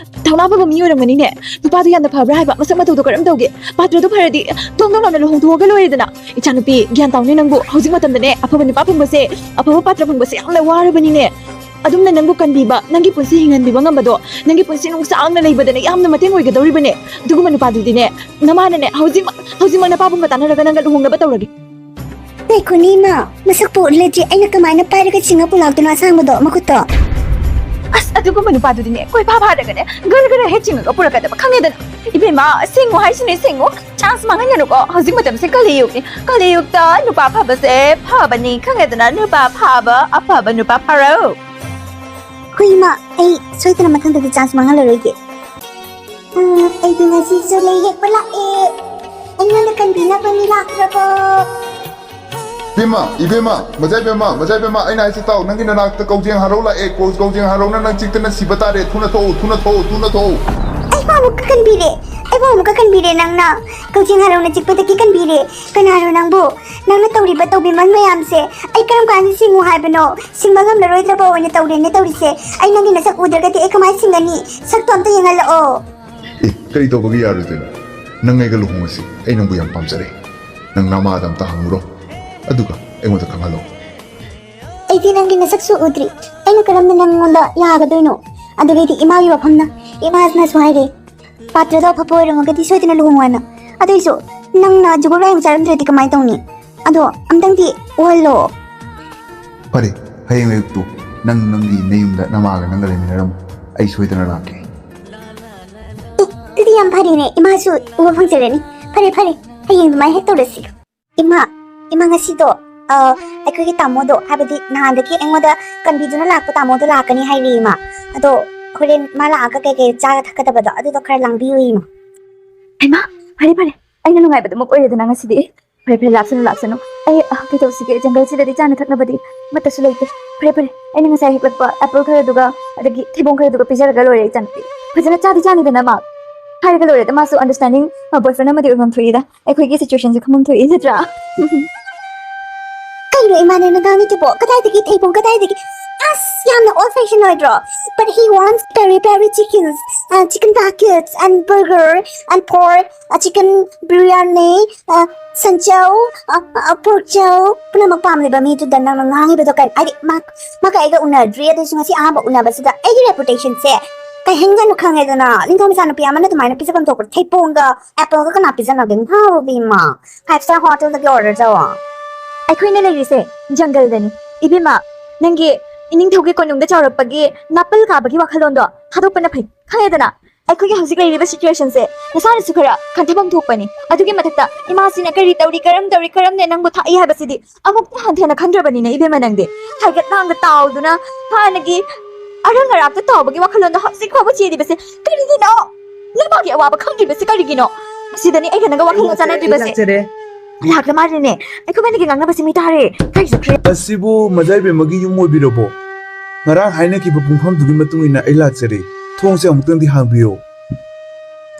ꯊꯧꯅꯥ ꯐꯕ ꯃꯤ ꯑꯣꯏꯔꯝꯒꯅꯤꯅꯦ꯫ ꯅꯨꯄꯥꯗꯣ ꯌꯥꯝꯅ ꯐꯕ꯭ꯔꯥ ꯍꯥꯏꯕ? ꯃꯁꯛ ꯃꯇꯧꯗꯣ ꯀꯔꯝ ꯇꯧꯒꯦ? ꯄꯥꯇ꯭ꯔꯗꯣ ꯐꯔꯗꯤ ꯊꯣꯡ ꯊꯣꯡ ꯂꯥꯎꯅ ꯂꯨꯍꯣꯡꯊꯣꯛꯑꯒ ꯂꯣꯏꯔꯦꯗꯅ꯫ ꯏꯆꯥꯅꯨꯄꯤ, ꯒ꯭ꯌꯥꯟ ꯇꯥꯎꯅꯦ ꯅꯪꯕꯨ꯫ ꯍꯧꯖꯤꯛ ꯃꯇꯝꯗꯅꯦ, ꯑꯐꯕ ꯅꯨꯄꯥ ꯐꯪꯕꯁꯦ, ꯑꯐꯕ ꯄꯥꯇ꯭ꯔ ꯐꯪꯕꯁꯦ ꯌꯥꯝꯅ ꯋꯥꯔꯕꯅꯤꯅꯦ꯫ ꯑꯗꯨꯝꯅ ꯅꯪꯕꯨ ꯀꯟꯕꯤꯕ, ꯅꯪꯒꯤ ꯄꯨꯟꯁꯤ ꯍꯤꯡꯍꯟꯕꯤꯕ ꯉꯝꯕꯗꯣ, ꯅꯪꯒꯤ ꯄꯨꯟꯁꯤ ꯅꯨꯡꯁꯥꯡꯅ ꯂꯩꯕꯗꯅꯦ ꯌꯥꯝꯅ ꯃꯇꯦꯡ ꯑꯣꯏꯒꯗꯧꯔꯤꯕꯅꯦ꯫ ꯑꯗꯨꯒꯨꯝꯕ ꯅꯨꯄꯥꯗꯨꯗꯤꯅꯦ, ꯅꯃꯥꯅꯅꯦ, ꯍꯧꯖꯤꯛꯃꯛ, ꯍꯧꯖꯤꯛꯃꯛ ꯅꯄꯥꯕꯨꯡꯒ ꯇꯥꯟꯅꯔꯒ ꯅꯪꯒ ꯂꯨꯍꯣꯡꯅꯕ ꯇꯧꯔꯒꯦ꯫ ꯉꯥꯏꯈꯣꯅꯦ ꯏꯃꯥ, ꯃꯁꯛꯄꯨ ꯎꯠꯂꯗꯤ ꯑꯩꯅ ꯀꯃꯥꯏꯅ ꯄꯥꯏꯔꯒ ꯆꯤꯡꯉ ꯄꯨ ꯂꯥꯛꯇꯣꯏꯅꯣ ꯑꯁꯥꯡꯕꯗꯣ, ꯃꯈꯨꯠꯇꯣ? ꯑꯁ, ꯑꯗꯨꯒꯨꯝꯕ ꯅꯨꯄꯥꯗꯨꯗꯤꯅꯦ, ꯀꯣꯏꯐꯥ ꯐꯥꯔꯒꯅꯦ, ꯒꯔ ꯒꯔ ꯍꯦꯛ ꯆꯤꯡꯉꯒ ꯄꯨꯔꯛꯀꯗꯕ, ꯈꯪꯉꯦꯗꯅ? ꯏꯕꯦꯝꯃ, ꯁꯤꯡꯉꯨ ꯍꯥꯏꯁꯤꯅꯦ, ꯁꯤꯡꯉꯨ꯫ Chance ꯃꯥꯡꯍꯟꯒꯅꯨꯀꯣ, ꯍꯧꯖꯤꯛ ꯃꯇꯝꯁꯦ ꯀꯂꯤꯌꯨꯒꯅꯤ꯫ ꯀꯂꯤꯌꯨꯒꯇ ꯅꯨꯄꯥ ꯐꯕꯁꯦ ꯐꯕꯅꯤ, ꯈꯪꯉꯦꯗꯅ? ꯅꯨꯄꯥ ꯐꯕ, ꯑꯐꯕ ꯅꯨꯄꯥ ꯐꯔꯣ꯫ ꯍꯣꯏ ꯏꯃꯥ, ꯑꯩ ꯁꯣꯏꯗꯅ ꯃꯊꯪꯗꯗꯤ chance ꯃꯥꯡꯍꯜꯂꯔꯣꯏꯒꯦ꯫ ꯑ, ꯑꯩꯗꯤ ꯉꯁꯤꯁꯨ ꯂꯩ ꯍꯦꯛꯄ ꯂꯥꯛꯑꯦ꯫ ꯑꯩꯉꯣꯟꯗ ꯀꯟꯕꯤꯅꯕ ꯃꯤ ꯂꯥꯛꯇ꯭ꯔꯕꯣ? ꯏꯕꯦꯝꯃ, ꯏꯕꯦꯝꯃ, ꯃꯆꯥ ꯏꯕꯦꯝꯃ, ꯃꯆꯥ ꯏꯕꯦꯝꯃ, ꯑꯩꯅ ꯍꯥꯏꯁꯤ ꯇꯥꯎ, ꯅꯪꯒꯤ ꯅꯅꯥꯛꯇ ꯀꯧꯖꯦꯡ ꯍꯔꯧ ꯂꯥꯛꯑꯦ, ꯀꯧ-, ꯀꯧꯖꯦꯡ ꯍꯔꯧꯅ ꯅꯪ ꯆꯤꯛꯇꯅ ꯁꯤꯕ ꯇꯥꯔꯦ, ꯊꯨꯅ ꯊꯣꯛꯎ, ꯊꯨꯅ ꯊꯣꯛꯎ, ꯊꯨꯅ ꯊꯣꯛꯎ꯫ ꯑꯩꯕꯨ ꯑꯃꯨꯛꯀ ꯀꯟꯕꯤꯔꯦ, ꯑꯩꯕꯨ ꯑꯃꯨꯛꯀ ꯀꯟꯕꯤꯔꯦ ꯅꯪꯅ꯫ ꯀꯧꯖꯦꯡ ꯍꯔꯧꯅ ꯆꯤꯛꯄꯗꯒꯤ ꯀꯟꯕꯤꯔꯦ꯫ ꯀꯅꯥꯅꯣ ꯅꯪꯕꯨ? ꯅꯪꯅ ꯇꯧꯔꯤꯕ ꯇꯧꯕꯤꯃꯜ ꯃꯌꯥꯝꯁꯦ ꯑꯩ ꯀꯔꯝ ꯀꯥꯟꯗ ꯁꯤꯡꯉꯨ ꯍꯥꯏꯕꯅꯣ? ꯁꯤꯡꯕ ꯉꯝꯂꯔꯣꯏꯗ꯭ꯔꯕ ꯑꯣꯏꯅ ꯇꯧꯔꯦꯅꯦ ꯇꯧꯔꯤꯁꯦ꯫ ꯑꯩ ꯅꯪꯒꯤ ꯅꯁꯛ ꯎꯗ꯭ꯔꯒꯗꯤ ꯑꯩ ꯀꯃꯥꯏꯅ ꯁꯤꯡꯒꯅꯤ? ꯁꯛꯇꯣ ꯑꯝꯇ ꯌꯦꯡꯍꯜꯂꯛꯑꯣ꯫ ꯑꯦ, ꯀꯔꯤ ꯇꯧꯕꯒꯤ ꯌꯥꯔꯣꯏꯗꯣꯏꯅꯣ? ꯅꯪ ꯑꯩꯒ ꯂꯨꯍꯣꯡꯉꯁꯤ꯫ ꯑꯩ ꯅꯪꯕꯨ ꯌꯥꯝ ꯄꯥꯝꯖꯔꯦ꯫ ꯅꯪ ꯅꯃꯥꯗ ꯑꯝꯇ ꯍꯪꯉꯨꯔꯣ, ꯑꯗꯨꯒ ꯑꯩꯉꯣꯟꯗ ꯈꯪꯍꯜꯂꯣ꯫ ꯑꯩꯗꯤ ꯅꯪꯒꯤ ꯅꯁꯛꯁꯨ ꯎꯗ꯭ꯔꯤ, ꯑꯩꯅ ꯀꯔꯝꯅ ꯅꯪꯉꯣꯟꯗ ꯌꯥꯒꯗꯣꯏꯅꯣ? ꯑꯗꯨꯒꯤꯗꯤ ꯏꯃꯥꯒꯤ ꯋꯥꯐꯝꯅ, ꯏꯃꯥꯅꯁꯨ ꯍꯥꯏꯔꯦ, ꯄꯥꯇ꯭ꯔꯗꯣ ꯑꯐꯕ ꯑꯣꯏꯔꯝꯃꯒꯗꯤ ꯁꯣꯏꯗꯅ ꯂꯨꯍꯣꯡꯉꯣ ꯍꯥꯏꯅ꯫ ꯑꯗꯨꯏꯁꯨ ꯅꯪꯅ ꯖꯨꯒꯣꯠ ꯂꯥꯏ ꯆꯥꯔꯝꯗ꯭ꯔꯗꯤ ꯀꯃꯥꯏꯅ ꯇꯧꯅꯤ? ꯑꯗꯣ ꯑꯝꯇꯪꯗꯤ ꯎꯍꯜꯂꯣ꯫ ꯐꯔꯦ, ꯍꯌꯦꯡ ꯑꯌꯨꯛꯇꯨ ꯅꯪ ꯅꯪꯒꯤ ꯅꯌꯨꯝꯗ ꯅꯃꯥꯒ ꯅꯪꯒ ꯂꯩꯃꯤꯟꯅꯔꯝꯃꯨ꯫ ꯑꯩ ꯁꯣꯏꯗꯅ ꯂꯥꯛꯀꯦ꯫ ꯑꯦ, ꯑꯗꯨꯗꯤ ꯌꯥꯝ ꯐꯔꯦꯅꯦ, ꯏꯃꯥꯁꯨ ꯎꯕ ꯐꯪꯖꯔꯅꯤ꯫ ꯐꯔꯦ, ꯐꯔꯦ, ꯍꯌꯦꯡ ꯑꯗꯨꯃꯥꯏꯅ ꯍꯦꯛ ꯇꯧꯔꯁꯤ꯫ ꯏꯃꯥ, ꯏꯃꯥ, ꯉꯁꯤꯗꯣ, ꯑ, ꯑꯩꯈꯣꯏꯒꯤ ꯇꯥꯃꯣꯗꯣ, ꯍꯥꯏꯕꯗꯤ ꯅꯍꯥꯟꯗꯒꯤ ꯑꯩꯉꯣꯟꯗ ꯀꯟꯕꯤꯗꯨꯅ ꯂꯥꯛꯄ ꯇꯥꯃꯣꯗꯣ ꯂꯥꯛꯀꯅꯤ ꯍꯥꯏꯔꯤ, ꯏꯃꯥ꯫ ꯑꯗꯣ ꯍꯣꯔꯦꯟ ꯃꯥ ꯂꯥꯛꯑꯒ ꯀꯩꯀꯩ ꯆꯥꯒ ꯊꯛꯀꯗꯕꯗꯣ, ꯑꯗꯨꯗꯣ ꯈꯔ ꯂꯥꯡꯕꯤꯌꯨ, ꯏꯃꯥ꯫ ꯍꯩꯃꯥ, ꯐꯔꯦ, ꯐꯔꯦ, ꯑꯩꯅ ꯅꯨꯡꯉꯥꯏꯕꯗꯨꯃꯛ ꯑꯣꯏꯔꯦꯗꯅ ꯉꯁꯤꯗꯤ꯫ ꯐꯔꯦ, ꯐꯔꯦ, ꯂꯥꯛꯁꯅꯨ, ꯂꯥꯛꯁꯅꯨ꯫ ꯑꯩ, ꯑ, ꯀꯩꯗꯧꯁꯤꯒꯦ? ꯖꯪꯒꯜꯁꯤꯗꯗꯤ ꯆꯥꯅ ꯊꯛꯅꯕꯗꯤ ꯑꯃꯠꯇꯁꯨ ꯂꯩꯇꯦ꯫ ꯐꯔꯦ, ꯐꯔꯦ, ꯑꯩꯅ ꯉꯁꯥꯏ ꯍꯦꯛꯂꯛꯄ ꯑꯦꯄꯜ ꯈꯔꯗꯨꯒ ꯑꯗꯒꯤ ꯊꯩꯕꯣꯡ ꯈꯔꯗꯨꯒ ꯄꯤꯖꯔꯒ ꯂꯣꯏꯔꯦ, ꯏꯆꯥꯅꯨꯄꯤ꯫ ꯐꯖꯅ ꯆꯥꯗꯤ ꯆꯥꯅꯤꯗꯅ ꯃꯥ꯫ ꯍꯥꯏꯔꯒ ꯂꯣꯏꯔꯦꯗ, ꯃꯥꯁꯨ ꯑꯟꯗꯔꯁ꯭ꯇꯦꯟꯗꯤꯡ, ꯑ, ꯕꯣꯏꯐ꯭ꯔꯦꯟ ꯑꯃꯗꯤ ꯑꯣꯏꯐꯝ ꯊꯣꯛꯏꯗ꯫ ꯑꯩꯈꯣꯏꯒꯤ ꯁꯤꯆꯨꯋꯦꯁꯟꯁꯦ ꯈꯪꯐꯝ ꯊꯣꯛꯏ, ꯅꯠꯇ꯭ꯔꯥ? ꯀꯩꯅꯣ ꯏꯃꯥꯅꯦ ꯅꯪ ꯉꯥꯡꯉꯤꯗꯨꯕꯣ? ꯀꯗꯥꯏꯗꯒꯤ ꯊꯩꯕꯣꯡ? ꯀꯗꯥꯏꯗꯒꯤ? ꯑꯁ, ꯌꯥꯝꯅ old fashion ꯑꯣꯏꯗ꯭ꯔꯣ? But he wants peri peri chickens, uh, chicken pockets and burger and pork, uh, chicken biryani, uh, ꯁꯟꯆꯧ, ꯑ, ꯑ, pork ꯆꯧ, ꯄꯨꯝꯅꯃꯛ ꯄꯥꯝꯂꯤꯕ ꯃꯤꯗꯨꯗ ꯅꯪꯅ ꯉꯥꯡꯉꯤꯕꯗꯣ ꯀꯩꯅꯣ? ꯍꯥꯏꯗꯤ ꯃꯥ, ꯃꯥꯒ ꯑꯩꯒ ꯎꯅꯗ꯭ꯔꯤ, ꯑꯗꯨꯁꯨ ꯉꯁꯤ ꯑꯍꯥꯟꯕ ꯎꯅꯕꯁꯤꯗ ꯑꯩꯒꯤ reputationꯁꯦ ꯀꯩꯍꯟꯒꯅꯨ ꯈꯪꯉꯦꯗꯅ꯫ ꯅꯤꯡꯊꯧ ꯃꯆꯥꯅꯨꯄꯤ ꯑꯃꯅ ꯑꯗꯨꯃꯥꯏꯅ ꯄꯤꯖꯐꯝ ꯊꯣꯛꯄ ꯊꯩꯕꯣꯡꯒ appleꯒ ꯀꯅꯥ ꯄꯤꯖꯅꯒꯦ? ꯉꯥꯎꯔꯕ ꯏꯃꯥ! Five star hotelꯗꯒꯤ order ꯇꯧꯋꯣ꯫ ꯑꯩꯈꯣꯏꯅ ꯂꯩꯔꯤꯁꯦ ꯖꯪꯒꯜꯗꯅꯤ꯫ ꯏꯕꯦꯝꯃ, ꯅꯪꯒꯤ ꯏꯅꯤꯡꯊꯧꯒꯤ ꯀꯣꯅꯨꯡꯗ ꯆꯥꯎꯔꯛꯄꯒꯤ ꯅꯥꯄꯜ ꯀꯥꯕꯒꯤ ꯋꯥꯈꯜꯂꯣꯟꯗꯣ ꯊꯥꯗꯣꯛꯄꯅ ꯐꯩ꯫ ꯈꯪꯉꯦꯗꯅ? ꯑꯩꯈꯣꯏꯒꯤ ꯍꯧꯖꯤꯛ ꯂꯩꯔꯤꯕ ꯁꯤꯆꯨꯋꯦꯁꯟꯁꯦ ꯅꯁꯥꯅꯁꯨ ꯈꯔ ꯈꯟꯊꯐꯝ ꯊꯣꯛꯄꯅꯤ꯫ ꯑꯗꯨꯒꯤ ꯃꯊꯛꯇ ꯏꯃꯥꯁꯤꯅ ꯀꯔꯤ ꯇꯧꯔꯤ, ꯀꯔꯝ ꯇꯧꯔꯤ, ꯀꯔꯝꯅ ꯅꯪꯕꯨ ꯊꯥꯛꯏ ꯍꯥꯏꯕꯁꯤꯗꯤ ꯑꯃꯨꯛꯇ ꯍꯟꯊꯅ ꯈꯟꯗ꯭ꯔꯕꯅꯤꯅꯦ ꯏꯕꯦꯝꯃ ꯅꯪꯗꯤ꯫ ꯍꯥꯏꯒꯠ ꯂꯥꯡꯒ ꯇꯥꯎꯗꯨꯅ ꯍꯥꯟꯅꯒꯤ ꯑꯔꯪ ꯑꯔꯥꯛꯇ ꯇꯥꯎꯕꯒꯤ ꯋꯥꯈꯜꯂꯣꯟꯗꯣ ꯍꯧꯖꯤꯛ ꯐꯥꯎꯕ ꯆꯦꯜꯂꯤꯕꯁꯦ ꯀꯔꯤꯒꯤꯅꯣ? ꯅꯃꯥꯒꯤ ꯑꯋꯥꯕ ꯈꯪꯗ꯭ꯔꯤꯕꯁꯦ ꯀꯔꯤꯒꯤꯅꯣ? ꯑꯁꯤꯗꯅꯤ ꯑꯩꯒ ꯅꯪꯒ ꯋꯥꯈꯜꯂꯣꯟ ꯆꯥꯟꯅꯗ꯭ꯔꯤꯕꯁꯦ꯫ ꯂꯥꯛꯆꯔꯦ꯫ ꯂꯥꯛꯂ ꯃꯥꯜꯂꯦꯅꯦ꯫ ꯑꯩꯈꯣꯏꯕꯥꯅꯤꯒꯤ ꯉꯥꯡꯅꯕꯁꯤ ꯃꯤ ꯇꯥꯔꯦ꯫ ꯀꯔꯤ ꯆꯠꯈ꯭ꯔꯦ? ꯑꯁꯤꯕꯨ ꯃꯖꯥꯏꯕꯦꯝꯃꯒꯤ ꯌꯨꯝ ꯑꯣꯏꯕꯤꯔꯕꯣ? ꯉꯔꯥꯡ ꯍꯥꯏꯅꯈꯤꯕ ꯄꯨꯡꯐꯝꯗꯨꯒꯤ ꯃꯇꯨꯡ ꯏꯟꯅ ꯑꯩ ꯂꯥꯛꯆꯔꯦ꯫ ꯊꯣꯡꯁꯦ ꯑꯃꯨꯛꯇꯪꯗꯤ ꯍꯥꯡꯕꯤꯌꯣ꯫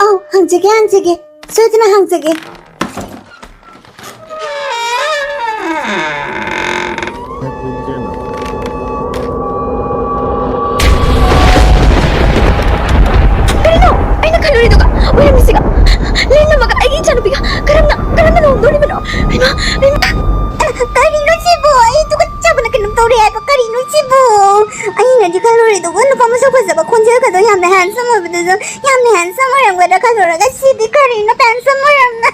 ꯑꯧ, ꯍꯥꯡꯖꯒꯦ, ꯍꯥꯡꯖꯒꯦ꯫ ꯁꯣꯏꯗꯅ ꯍꯥꯡꯖꯒꯦ꯫ ꯀꯔꯤꯅꯣ? ꯑꯩꯅ ꯈꯜꯂꯨꯔꯤꯗꯨꯒ ꯑꯣꯏꯔꯝꯃꯤꯁꯤꯒ꯫ ꯂꯦꯟ ꯑꯃꯒ ꯑꯩꯒꯤ ꯏꯆꯥꯅꯨꯄꯤꯒ ꯀꯔꯝꯅ, ꯀꯔꯝꯅ ꯂꯨꯍꯣꯡꯗꯣꯔꯤꯕꯅꯣ? ꯍꯩꯃꯥ, ꯍꯩꯃꯥ꯫ ꯀꯔꯤꯅꯣ ꯁꯤꯕꯨ? ꯑꯩ ꯇꯨꯀꯠꯆꯕꯅ ꯀꯩꯅꯣꯝ ꯇꯧꯔꯦ ꯍꯥꯏꯕ꯫ ꯀꯔꯤꯅꯣ ꯁꯤꯕꯨ? ꯑꯩꯅꯗꯤ ꯈꯜꯂꯨꯔꯤꯗꯨꯒ ꯅꯨꯄꯥ ꯃꯁꯛ ꯐꯖꯕ, ꯈꯣꯟꯖꯦꯜꯒꯗꯣ ꯌꯥꯝꯅ handsome ꯑꯣꯏꯕꯗꯨꯁꯨ ꯌꯥꯝꯅ handsome ꯑꯣꯏꯔꯝꯒꯗ꯭ꯔꯥ ꯈꯜꯂꯨꯔꯒ ꯁꯤꯗꯤ ꯀꯔꯤꯅꯣ handsome ꯑꯣꯏꯔꯝꯅ?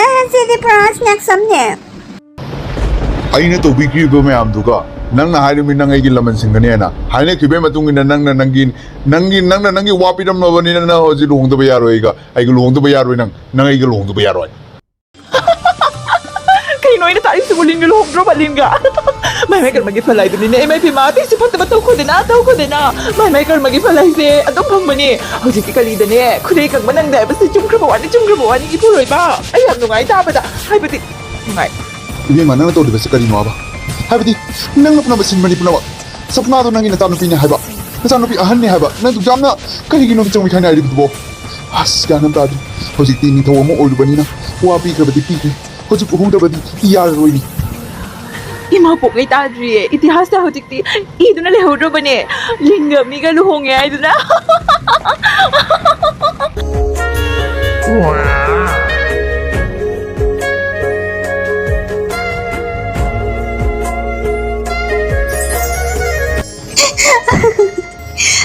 ꯑꯦ, ꯁꯤꯗꯤ ꯄꯨꯔꯥ snake ꯑꯃꯅꯦ꯫ ꯑꯩꯅ ꯇꯧꯕꯤꯈ꯭ꯔꯤꯕ ꯃꯌꯥꯝꯗꯨꯒ ꯅꯪꯅ ꯍꯥꯏꯔꯤꯕ ꯅꯪ ꯑꯩꯒꯤ ꯂꯃꯟ ꯁꯤꯡꯒꯅꯤ ꯍꯥꯏꯅ ꯍꯥꯏꯅꯈꯤꯕꯒꯤ ꯃꯇꯨꯡ ꯏꯟꯅ ꯅꯪꯅ ꯅꯪꯒꯤ, ꯅꯪꯒꯤ, ꯅꯪꯅ ꯅꯪꯒꯤ ꯋꯥ ꯄꯤꯔꯝꯂꯕꯅꯤꯅ ꯅꯪ ꯍꯧꯖꯤꯛ ꯂꯨꯍꯣꯡꯗꯕ ꯌꯥꯔꯣꯏ꯫ ꯑꯩꯒ, ꯑꯩꯒ ꯂꯨꯍꯣꯡꯗꯕ ꯌꯥꯔꯣꯏ ꯅꯪ, ꯅꯪ ꯑꯩꯒ ꯂꯨꯍꯣꯡꯗꯕ ꯌꯥꯔꯣꯏ꯫ ꯀꯩꯅꯣ ꯑꯩꯅ ꯇꯥꯔꯤꯁꯤꯕꯨ? ꯂꯤꯟꯒ ꯂꯨꯍꯣꯡꯗ꯭ꯔꯣꯕ, ꯂꯤꯟꯒ? ꯃꯥꯏ ꯃꯥꯏ ꯀꯔꯃꯒꯤ ꯐꯜ ꯍꯥꯏꯗꯨꯅꯤꯅꯦ꯫ ꯏꯃꯥ ꯏꯕꯦꯝꯃ, ꯑꯇꯩꯁꯨ ꯐꯠꯇꯕ ꯇꯧꯈꯣꯗꯅ, ꯇꯧꯈꯣꯗꯅ꯫ ꯃꯥꯏ ꯃꯥꯏ ꯀꯔꯃꯒꯤ ꯐꯜ ꯍꯥꯏꯁꯦ ꯑꯗꯨꯝ ꯐꯪꯕꯅꯦ꯫ ꯍꯧꯖꯤꯛꯀꯤ ꯀꯂꯤꯗꯅꯦ, ꯈꯨꯗꯩ ꯀꯪꯕ ꯅꯪꯗꯦ ꯍꯥꯏꯕꯁꯦ ꯆꯨꯝꯈ꯭ꯔꯕ ꯋꯥꯅꯤ, ꯆꯨꯝꯈ꯭ꯔꯕ ꯋꯥꯅꯤ, ꯏꯄꯨꯔꯣꯏꯕ꯫ ꯑꯩ ꯌꯥꯝ ꯅꯨꯡꯉꯥꯏ ꯇꯥꯕꯗ, ꯍꯥꯏꯕꯗꯤ, ꯅꯨꯡꯉꯥꯏ꯫ ꯏꯕꯦꯝꯃ, ꯅꯪꯅ ꯇꯧꯔꯤꯕꯁꯤ ꯀꯔꯤꯅꯣꯕ? ꯍꯥꯏꯕꯗꯤ, ꯅꯪꯅ ꯄꯨꯝꯅꯃꯛ ꯁꯤꯟꯕꯅꯤ, ꯄꯨꯝꯅꯃꯛ꯫ ꯁꯄꯅꯥꯗꯣ ꯅꯪꯒꯤ ꯅꯆꯥꯅꯨꯄꯤꯅꯦ ꯍꯥꯏꯕ, ꯅꯆꯥꯅꯨꯄꯤ ꯑꯍꯟꯅꯦ ꯍꯥꯏꯕ, ꯅꯪ ꯑꯗꯨꯛ ꯌꯥꯝꯅ ꯀꯔꯤꯒꯤꯅꯣ ꯃꯤꯆꯪ ꯃꯤꯈꯥꯏ ꯅꯥꯏꯔꯤꯕꯗꯨꯕꯣ? ꯑꯁ, ꯒ꯭ꯌꯥꯟ ꯑꯃ ꯇꯥꯗ꯭ꯔꯦ꯫ ꯍꯧꯖꯤꯛꯇꯤ ꯅꯤꯡꯊꯧ ꯑꯃ ꯑꯣꯏꯔꯨꯕꯅꯤꯅ ꯋꯥ ꯄꯤꯈ꯭ꯔꯕꯗꯤ ꯄꯤꯈ꯭ꯔꯦ, ꯍꯧꯖꯤꯛ ꯂꯨꯍꯣꯡꯗꯕꯗꯤ ꯌꯥꯔꯔꯣꯏꯅꯦ꯫ ꯏꯃꯥ ꯄꯣꯛꯉꯩ ꯇꯥꯗ꯭ꯔꯤꯌꯦ, ꯏꯇꯤꯍꯥꯁꯇ ꯍꯧꯖꯤꯛꯇꯤ ꯏꯗꯨꯅ ꯂꯩꯍꯧꯗ꯭ꯔꯕꯅꯦ, ꯂꯤꯟꯒ ꯃꯤꯒ ꯂꯨꯍꯣꯡꯉꯦ ꯍꯥꯏꯗꯨꯅ꯫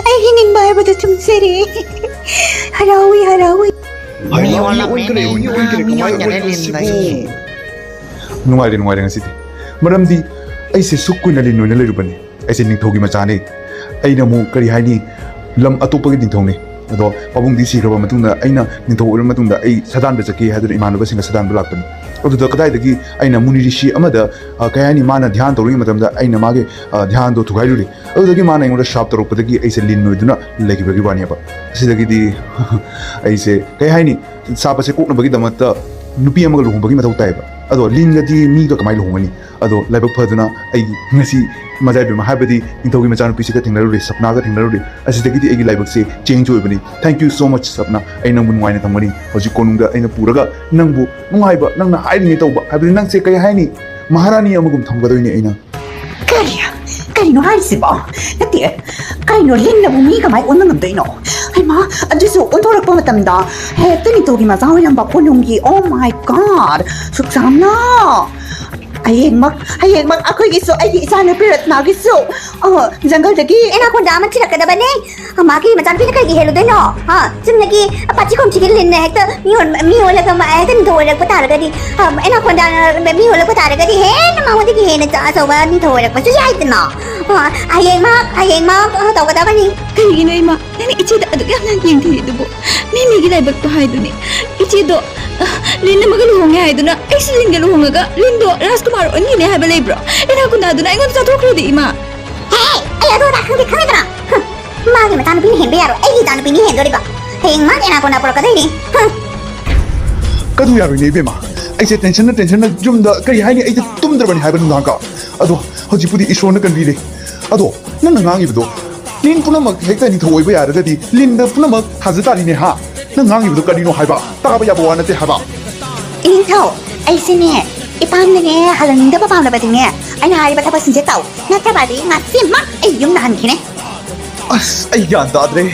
ꯑꯩꯒꯤ ꯅꯤꯡꯕ ꯍꯥꯏꯕꯗꯨ ꯊꯨꯡꯖꯔꯦ꯫ ꯍꯔꯥꯎꯏ, ꯍꯔꯥꯎꯏ꯫ ꯍꯩꯃꯥ, ꯃꯤ ꯑꯣꯟꯈ꯭ꯔꯦ, ꯃꯤ ꯑꯣꯟꯈ꯭ꯔꯦ, ꯀꯃꯥꯏꯅ ꯑꯣꯟꯈ꯭ꯔꯦ ꯁꯤꯕꯨ? ꯅꯨꯡꯉꯥꯏꯔꯦ, ꯅꯨꯡꯉꯥꯏꯔꯦ ꯉꯁꯤꯗꯤ꯫ ꯃꯔꯝꯗꯤ ꯑꯩꯁꯦ ꯁꯨꯛ ꯀꯨꯏꯅ ꯂꯤꯟ ꯑꯣꯏꯅ ꯂꯩꯔꯨꯕꯅꯤ꯫ ꯑꯩꯁꯦ ꯅꯤꯡꯊꯧꯒꯤ ꯃꯆꯥꯅꯤ꯫ ꯑꯩꯅ ꯑꯃꯨꯛ, ꯀꯔꯤ ꯍꯥꯏꯅꯤ, ꯂꯝ ꯑꯇꯣꯞꯄꯒꯤ ꯅꯤꯡꯊꯧꯅꯤ꯫ ꯑꯗꯣ ꯄꯥꯕꯨꯡꯗꯤ ꯁꯤꯈ꯭ꯔꯕ ꯃꯇꯨꯡꯗ, ꯑꯩꯅ ꯅꯤꯡꯊꯧ ꯑꯣꯏꯔꯕ ꯃꯇꯨꯡꯗ ꯑꯩ ꯁꯥꯗꯥꯟꯕ ꯆꯠꯀꯦ ꯍꯥꯏꯗꯨꯅ ꯏꯃꯥꯟꯅꯕꯁꯤꯡꯒ ꯁꯥꯗꯥꯟꯕ ꯂꯥꯛꯄꯅꯤ꯫ ꯑꯗꯨꯗ ꯀꯗꯥꯏꯗꯒꯤ ꯑꯩꯅ ꯃꯨꯅꯤ ꯔꯤꯁꯤ ꯑꯃꯗ, ꯑ, ꯀꯩ ꯍꯥꯏꯅꯤ, ꯃꯥꯅ ꯙ꯭ꯌꯥꯟ ꯇꯧꯔꯤꯉꯩ ꯃꯇꯝꯗ ꯑꯩꯅ ꯃꯥꯒꯤ, ꯑ, ꯙ꯭ꯌꯥꯟꯗꯣ ꯊꯨꯒꯥꯏꯔꯨꯔꯦ꯫ ꯑꯗꯨꯗꯒꯤ ꯃꯥꯅ ꯑꯩꯉꯣꯟꯗ ꯁ꯭ꯔꯥꯞ ꯇꯧꯔꯛꯄꯗꯒꯤ ꯑꯩꯁꯦ ꯂꯤꯟ ꯑꯣꯏꯗꯨꯅ ꯂꯩꯈꯤꯕꯒꯤ ꯋꯥꯅꯦꯕ꯫ ꯑꯁꯤꯗꯒꯤꯗꯤ ꯑꯩꯁꯦ, ꯀꯩ ꯍꯥꯏꯅꯤ, ꯁ꯭ꯔꯥꯞ ꯑꯁꯦ ꯀꯣꯛꯅꯕꯒꯤꯗꯃꯛꯇ ꯅꯨꯄꯤ ꯑꯃꯒ ꯂꯨꯍꯣꯡꯕꯒꯤ ꯃꯊꯧ ꯇꯥꯏꯌꯦꯕ꯫ ꯑꯗꯣ ꯂꯤꯟꯒꯗꯤ ꯃꯤꯒ ꯀꯃꯥꯏꯅ ꯂꯨꯍꯣꯡꯒꯅꯤ? ꯑꯗꯣ ꯂꯥꯏꯕꯛ ꯐꯗꯨꯅ ꯑꯩ ꯉꯁꯤ ꯃꯖꯥ ꯏꯕꯦꯝꯃ, ꯍꯥꯏꯕꯗꯤ ꯅꯤꯡꯊꯧꯒꯤ ꯃꯆꯥꯅꯨꯄꯤꯁꯤꯒ ꯊꯦꯡꯅꯔꯨꯔꯦ, ꯁꯞꯅꯥꯒ ꯊꯦꯡꯅꯔꯨꯔꯦ꯫ ꯑꯁꯤꯗꯒꯤꯗꯤ ꯑꯩꯒꯤ ꯂꯥꯏꯕꯛꯁꯦ ꯆꯦꯟꯖ ꯑꯣꯏꯕꯅꯤ꯫ Thank you so much, ꯁꯞꯅꯥ꯫ ꯑꯩ ꯅꯪꯕꯨ ꯅꯨꯡꯉꯥꯏꯅ ꯊꯝꯒꯅꯤ꯫ ꯍꯧꯖꯤꯛ ꯀꯣꯅꯨꯡꯗ ꯑꯩꯅ ꯄꯨꯔꯒ ꯅꯪꯕꯨ ꯅꯨꯡꯉꯥꯏꯕ, ꯅꯪꯅ ꯍꯥꯏꯔꯤꯉꯩ ꯇꯧꯕ, ꯍꯥꯏꯕꯗꯤ ꯅꯪꯁꯦ ꯀꯩ ꯍꯥꯏꯅꯤ, ꯃꯍꯥꯔꯥꯅꯤ ꯑꯃꯒꯨꯝ ꯊꯝꯒꯗꯣꯏꯅꯦ ꯑꯩꯅ꯫ ꯀꯔꯤ? ꯀꯔꯤꯅꯣ ꯍꯥꯏꯔꯤꯁꯤꯕꯣ? ꯅꯠꯇꯦ, ꯀꯩꯅꯣ, ꯂꯤꯟꯅꯕꯨ ꯃꯤ ꯀꯃꯥꯏ ꯑꯣꯟꯕ ꯉꯝꯗꯣꯏꯅꯣ? ꯍꯩꯃꯥ, ꯑꯗꯨꯁꯨ ꯑꯣꯟꯊꯣꯔꯛꯄ ꯃꯇꯝꯗ ꯍꯦꯛꯇ ꯅꯤꯡꯊꯧꯒꯤ ꯃꯆꯥ ꯑꯣꯏꯔꯝꯕ ꯀꯣꯅꯨꯡꯒꯤ꯫ Oh my God! ꯁꯨꯛꯆꯥꯝꯅ! ꯍꯌꯦꯡꯃꯛ, ꯍꯌꯦꯡꯃꯛ ꯑꯩꯈꯣꯏꯒꯤꯁꯨ, ꯑꯩꯒꯤ ꯏꯆꯥꯅꯨꯄꯤ ꯔꯠꯅꯥꯒꯤꯁꯨ, ꯑ, ꯖꯪꯒꯜꯗꯒꯤ ꯑꯦꯅꯥꯀꯣꯟꯗꯥ ꯑꯃ ꯊꯤꯔꯛꯀꯗꯕꯅꯦ꯫ ꯃꯥꯒꯤ ꯃꯆꯥꯅꯨꯄꯤꯅ ꯀꯩꯒꯤ ꯍꯦꯜꯂꯨꯗꯣꯏꯅꯣ? ꯍꯥ? ꯆꯨꯝꯅꯒꯤ ꯄꯥꯆꯤꯈꯣꯝꯁꯤꯒꯤ ꯂꯤꯟꯅ ꯍꯦꯛꯇ ꯃꯤ ꯑꯣꯟ-, ꯃꯤ ꯑꯣꯜꯂꯒ ꯃꯥ ꯍꯦꯛꯇ ꯅꯤꯡꯊꯧ ꯑꯣꯏꯔꯛꯄ ꯇꯥꯔꯒꯗꯤ, ꯍꯥ, ꯑꯦꯅꯥꯀꯣꯟꯗꯥꯅ ꯃꯤ ꯑꯣꯜꯂꯛꯄ ꯇꯥꯔꯒꯗꯤ ꯍꯦꯟꯅ ꯃꯉꯣꯟꯗꯒꯤ ꯍꯦꯟꯅ ꯑꯆꯧꯕ ꯅꯤꯡꯊꯧ ꯑꯣꯏꯔꯛꯄꯁꯨ ꯌꯥꯏꯗꯅ꯫ ꯍꯥ, ꯍꯌꯦꯡꯃꯛ, ꯍꯌꯦꯡꯃꯛ, ꯑ, ꯇꯧꯒꯗꯕꯅꯤ꯫ ꯀꯩꯒꯤꯅꯣ ꯏꯃꯥ? ꯅꯪꯅ ꯏꯆꯦꯗ ꯑꯗꯨꯛ ꯌꯥꯝꯅ ꯌꯦꯡꯊꯤꯔꯤꯗꯨꯕꯨ? ꯃꯤ ꯃꯤꯒꯤ ꯂꯥꯏꯕꯛꯇꯣ ꯍꯥꯏꯗꯨꯅꯤ꯫ ꯏꯆꯦꯗꯣ, ꯑ, ꯂꯤꯟ ꯑꯃꯒ ꯂꯨꯍꯣꯡꯉꯦ ꯍꯥꯏꯗꯨꯅ ꯑꯩꯁꯨ ꯂꯤꯟꯒ ꯂꯨꯍꯣꯡꯉꯒ ꯂꯤꯟꯗꯣ ꯔꯥꯖꯀꯨꯃꯥꯔ ꯑꯣꯟꯈꯤꯅꯤ ꯍꯥꯏꯕ ꯂꯩꯕ꯭ꯔꯣ? ꯑꯦꯅꯥꯀꯣꯟꯗꯥꯗꯨꯅ ꯑꯩꯉꯣꯟꯗ ꯆꯥꯊꯣꯛꯈ꯭ꯔꯗꯤ ꯏꯃꯥ꯫ ꯍꯦ! ꯑꯩ ꯑꯗꯨ ꯑꯗꯥ ꯈꯪꯗꯦ, ꯈꯪꯉꯦꯗꯅ? ꯍꯨꯝ, ꯃꯥꯒꯤ ꯃꯆꯥꯅꯨꯄꯤꯅ ꯍꯦꯟꯕ ꯌꯥꯔꯣꯏ, ꯑꯩꯒꯤ ꯏꯆꯥꯅꯨꯄꯤꯅ ꯍꯦꯟꯗꯣꯔꯤꯕ꯫ ꯍꯌꯦꯡ ꯃꯥ ꯑꯦꯅꯥꯀꯣꯟꯗꯥ ꯄꯨꯔꯛꯀꯗꯣꯏꯅꯤ꯫ ꯍꯨꯝ꯫ ꯀꯗꯨ ꯌꯥꯔꯣꯏꯅꯦ ꯏꯕꯦꯝꯃ, ꯑꯩꯁꯦ ꯇꯦꯟꯁꯟꯅ ꯇꯦꯟꯁꯟꯅ ꯌꯨꯝꯗ ꯀꯔꯤ ꯍꯥꯏꯅꯤ, ꯑꯩꯁꯦ ꯇꯨꯝꯗ꯭ꯔꯕꯅꯤ ꯍꯥꯏꯕ ꯅꯨꯡꯗꯥꯡꯒ꯫ ꯑꯗꯣ ꯍꯧꯖꯤꯛꯄꯨꯗꯤ ꯏꯁꯣꯔꯅ ꯀꯟꯕꯤꯔꯦ꯫ ꯑꯗꯣ ꯅꯪꯅ ꯉꯥꯡꯉꯤꯕꯗꯣ, ꯂꯤꯟ ꯄꯨꯝꯅꯃꯛ ꯍꯦꯛꯇ ꯅꯤꯡꯊꯧ ꯑꯣꯏꯕ ꯌꯥꯔꯒꯗꯤ ꯂꯤꯟꯗ ꯄꯨꯝꯅꯃꯛ ꯊꯥꯖ ꯇꯥꯔꯤꯅꯦ ꯍꯥ? ꯅꯪ ꯉꯥꯡꯉꯤꯕꯗꯣ ꯀꯔꯤꯅꯣ ꯍꯥꯏꯕ? ꯇꯥꯕ ꯌꯥꯕ ꯋꯥ ꯅꯠꯇꯦ ꯍꯥꯏꯕ꯫ ꯏꯅꯤꯡꯊꯧ, ꯑꯩꯁꯦꯅꯦ, ꯏꯄꯥꯝꯅꯅꯦ ꯍꯜꯂꯛꯅꯤꯡꯗꯕ ꯄꯥꯝꯂꯕꯗꯤꯅꯦ, ꯑꯩꯅ ꯍꯥꯏꯔꯤꯕ ꯊꯕꯛꯁꯤꯡꯁꯦ ꯇꯧ, ꯅꯠꯇ꯭ꯔꯕꯗꯤ ꯉꯁꯤꯃꯛ ꯑꯩ ꯌꯨꯝꯗ ꯍꯟꯈꯤꯅꯤ꯫ ꯑꯁ, ꯑꯩ ꯒ꯭ꯌꯥꯟ ꯇꯥꯗ꯭ꯔꯦ꯫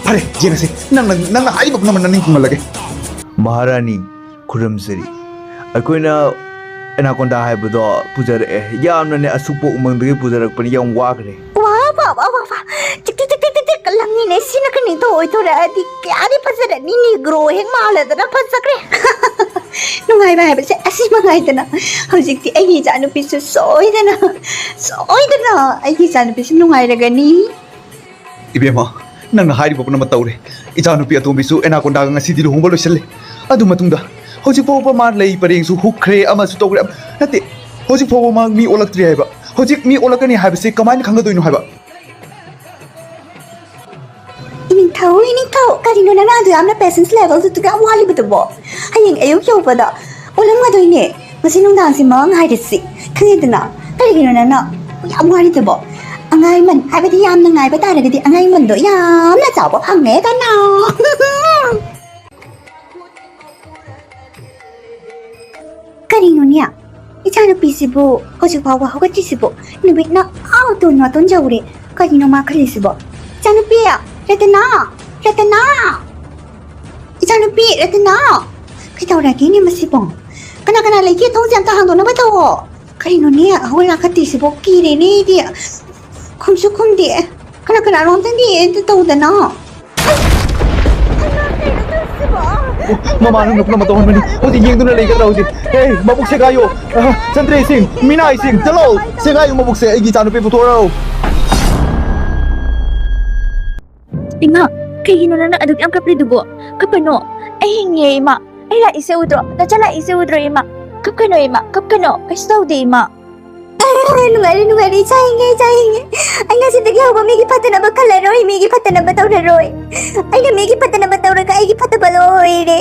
ꯐꯔꯦ, ꯌꯦꯡꯉꯁꯤ꯫ ꯅꯪꯅ, ꯅꯪꯅ ꯍꯥꯏꯔꯤꯕ ꯄꯨꯝꯅꯃꯛ ꯅꯪ ꯅꯤꯡ ꯈꯨꯝꯍꯜꯂꯒꯦ꯫ ꯃꯍꯥꯔꯥꯅꯤ, ꯈꯨꯔꯨꯝꯖꯔꯤ꯫ ꯑꯩꯈꯣꯏꯅ ꯑꯦꯅꯥꯀꯣꯟꯗꯥ ꯍꯥꯏꯕꯗꯣ ꯄꯨꯖꯔꯛꯑꯦ꯫ ꯌꯥꯝꯅꯅꯦ ꯑꯁꯨꯛꯄ ꯎꯃꯪꯗꯒꯤ ꯄꯨꯖꯔꯛꯄꯅꯤ, ꯌꯥꯝ ꯋꯥꯈ꯭ꯔꯦ꯫ ꯋꯥ, ꯋꯥ, ꯋꯥ, ꯋꯥ, ꯋꯥ꯫ ꯆꯤꯛ, ꯆꯤꯛ, ꯆꯤꯛ, ꯆꯤꯛ, ꯆꯤꯛ ꯂꯪꯉꯤꯅꯦ꯫ ꯁꯤꯅ ꯀꯅꯤꯗꯣ ꯑꯣꯏꯊꯣꯔꯛꯑꯗꯤ ꯀꯌꯥꯗꯤ ꯐꯖꯔꯅꯤ, ꯅꯤꯒ꯭ꯔꯣ ꯍꯦꯛ ꯃꯥꯜꯂꯗꯅ ꯐꯖꯈ꯭ꯔꯦ꯫ ꯅꯨꯡꯉꯥꯏꯕ ꯍꯥꯏꯕꯁꯦ ꯑꯁꯤ ꯃꯉꯥꯏꯗꯅ꯫ ꯍꯧꯖꯤꯛꯇꯤ ꯑꯩꯒꯤ ꯏꯆꯥꯅꯨꯄꯤꯁꯨ ꯁꯣꯏꯗꯅ, ꯁꯣꯏꯗꯅ ꯑꯩꯒꯤ ꯏꯆꯥꯅꯨꯄꯤꯁꯨ ꯅꯨꯡꯉꯥꯏꯔꯒꯅꯤ꯫ ꯏꯕꯦꯝꯃ, ꯅꯪꯅ ꯍꯥꯏꯔꯤꯕ ꯄꯨꯝꯅꯃꯛ ꯇꯧꯔꯦ꯫ ꯏꯆꯥꯅꯨꯄꯤ ꯑꯇꯣꯝꯕꯤꯁꯨ ꯑꯦꯅꯥꯀꯣꯟꯗꯥꯒ ꯉꯁꯤꯗꯤ ꯂꯨꯍꯣꯡꯕ ꯂꯣꯏꯁꯤꯜꯂꯦ꯫ ꯑꯗꯨ ꯃꯇꯨꯡꯗ ꯍꯧꯖꯤꯛ ꯐꯥꯎꯕ ꯃꯥ ꯂꯩ ꯄꯔꯦꯡꯁꯨ ꯍꯨꯛꯈ꯭ꯔꯦ, ꯑꯃꯁꯨ ꯇꯧꯈ꯭ꯔꯦ꯫ ꯅꯠꯇꯦ, ꯍꯧꯖꯤꯛ ꯐꯥꯎꯕ ꯃꯥ ꯃꯤ ꯑꯣꯜꯂꯛꯇ꯭ꯔꯤ ꯍꯥꯏꯕ꯫ ꯍꯧꯖꯤꯛ ꯃꯤ ꯑꯣꯜꯂꯛꯀꯅꯤ ꯍꯥꯏꯕꯁꯤ ꯀꯃꯥꯏꯅ ꯈꯪꯒꯗꯣꯏꯅꯣ ꯍꯥꯏꯕ? ꯏꯅꯤꯡꯊꯧ, ꯊꯧꯏꯅꯤ ꯊꯧ꯫ ꯀꯔꯤꯅꯣ ꯅꯪꯅ ꯑꯗꯨ ꯌꯥꯝꯅ patience levelꯗꯨ ꯌꯥꯝ ꯋꯥꯠꯂꯤꯕꯗꯨꯕꯣ? ꯍꯌꯦꯡ ꯑꯌꯨꯛ ꯌꯧꯕꯗ ꯑꯣꯜꯂꯝꯒꯗꯣꯏꯅꯦ꯫ ꯉꯁꯤ ꯅꯨꯡꯗꯥꯡꯁꯤꯃ ꯉꯥꯏꯔꯁꯤ꯫ ꯈꯪꯉꯦꯗꯅ? ꯀꯔꯤꯒꯤꯅꯣ ꯅꯪꯅ ꯌꯥꯝ ꯋꯥꯔꯤꯗꯨꯕꯣ? ꯑꯉꯥꯏꯃꯟ ꯍꯥꯏꯕꯗꯤ ꯌꯥꯝꯅ ꯉꯥꯏꯕ ꯇꯥꯔꯒꯗꯤ ꯑꯉꯥꯏꯃꯟꯗꯣ ꯌꯥꯝꯅ ꯆꯥꯎꯕ ꯐꯪꯉꯦꯗꯅ꯫ ꯀꯔꯤꯅꯣꯅꯦ? ꯏꯆꯥꯅꯨꯄꯤꯁꯤꯕꯨ ꯍꯧꯖꯤꯛ ꯐꯥꯎꯕ ꯍꯧꯒꯠꯇ꯭ꯔꯤꯁꯤꯕꯨ? ꯅꯨꯃꯤꯠꯅ ꯑꯥ ꯎꯇꯣꯟ ꯋꯥꯇꯣꯟ ꯌꯧꯔꯦ꯫ ꯀꯔꯤꯅꯣ ꯃꯥ ꯈꯜꯂꯤꯁꯤꯕꯣ? ꯏꯆꯥꯅꯨꯄꯤ! ꯔꯇꯅꯥ! ꯔꯇꯅꯥ! ꯏꯆꯥꯅꯨꯄꯤ! ꯔꯇꯅꯥ! ꯀꯩꯗꯧꯔꯒꯦꯅꯦ ꯃꯁꯤꯕꯣ? ꯀꯅꯥ ꯀꯅꯥ ꯂꯩꯒꯦ? ꯊꯣꯡꯁꯦ ꯑꯝꯇ ꯍꯥꯡꯗꯣꯛꯅꯕ ꯇꯧꯋꯣ꯫ ꯀꯔꯤꯅꯣꯅꯦ? ꯍꯧꯒꯠ ꯂꯥꯈꯠꯇ꯭ꯔꯤꯁꯤꯕꯣ? ꯀꯤꯔꯦꯅꯦ ꯑꯩꯗꯤ꯫ ꯈꯨꯝꯁꯨ ꯈꯨꯝꯗꯦ꯫ ꯀꯅꯥ ꯀꯅꯥꯅꯣ ꯑꯝꯇ ꯌꯦꯡ ꯇꯧꯗꯅ꯫ ꯑꯣ, ꯃꯃꯥꯅ ꯅꯨꯄꯤ ꯑꯃ ꯇꯧꯍꯟꯕꯅꯤ꯫ ꯍꯧꯖꯤꯛ ꯌꯦꯡꯗꯨꯅ ꯂꯩꯒꯗ꯭ꯔꯥ ꯍꯧꯖꯤꯛ? ꯍꯦ, ꯃꯕꯨꯛ ꯁꯦꯒꯥꯏꯌꯣ꯫ ꯑ, ꯆꯟꯗ꯭ꯔꯦꯁꯤꯡ, ꯃꯤꯅꯥꯏꯁꯤꯡ, ꯆꯠꯂꯣ꯫ ꯁꯦꯒꯥꯏꯌꯨ ꯃꯕꯨꯛꯁꯦ, ꯑꯩꯒꯤ ꯏꯆꯥꯅꯨꯄꯤ ꯄꯨꯊꯣꯔꯛꯑꯣ꯫ ꯏꯃꯥ, ꯀꯩꯒꯤꯅꯣ ꯅꯪꯅ ꯑꯗꯨꯛ ꯌꯥꯝ ꯀꯞꯂꯤꯗꯨꯕꯣ? ꯀꯞꯀꯅꯣ꯫ ꯑꯩ ꯍꯤꯡꯉꯤꯌꯦ, ꯏꯃꯥ꯫ ꯑꯩ ꯂꯥꯛꯏꯁꯦ ꯎꯗ꯭ꯔꯣ? ꯅꯆꯥ ꯂꯥꯛꯏꯁꯦ ꯎꯗ꯭ꯔꯣ, ꯏꯃꯥ? ꯀꯞꯀꯅꯣ, ꯏꯃꯥ, ꯀꯞꯀꯅꯣ꯫ ꯀꯩꯁꯨ ꯇꯧꯗꯦ, ꯏꯃꯥ꯫ ꯅꯨꯡꯉꯥꯏꯔꯦ, ꯅꯨꯡꯉꯥꯏꯔꯦ, ꯏꯆꯥ ꯍꯤꯡꯉꯦ, ꯏꯆꯥ ꯍꯤꯡꯉꯦ꯫ ꯑꯩ ꯉꯁꯤꯗꯒꯤ ꯍꯧꯕ ꯃꯤꯒꯤ ꯐꯠꯇꯅꯕ ꯈꯜꯂꯔꯣꯏ, ꯃꯤꯒꯤ ꯐꯠꯇꯅꯕ ꯇꯧꯔꯔꯣꯏ꯫ ꯑꯩꯅ ꯃꯤꯒꯤ ꯐꯠꯇꯅꯕ ꯇꯧꯔꯒ ꯑꯩꯒꯤ ꯐꯠꯇꯕ ꯂꯣꯏꯔꯦ꯫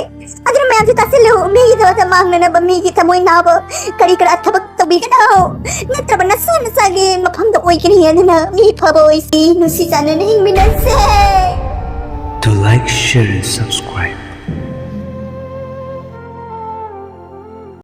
ꯑꯗꯨꯅ ꯃꯌꯥꯝꯁꯨ ꯇꯥꯁꯤꯜꯂꯨ, ꯃꯤꯒꯤꯗꯃꯛꯇ ꯃꯥꯡꯅꯅꯕ, ꯃꯤꯒꯤ ꯊꯃꯣꯏ ꯅꯥꯕ ꯀꯔꯤ ꯀꯔꯥ ꯊꯕꯛ ꯇꯧꯕꯤꯒꯅꯨ꯫ ꯅꯠꯇ꯭ꯔꯕ ꯅꯁꯥ ꯅꯁꯥꯒꯤ ꯃꯐꯝꯗ ꯑꯣꯏꯒꯅꯤ꯫ ꯑꯗꯨꯅ ꯃꯤ ꯐꯕ ꯑꯣꯏꯁꯤ, ꯅꯨꯡꯁꯤ ꯆꯥꯟꯅꯅ ꯍꯤꯡꯃꯤꯟꯅꯁꯦ꯫ To like, share and subscribe.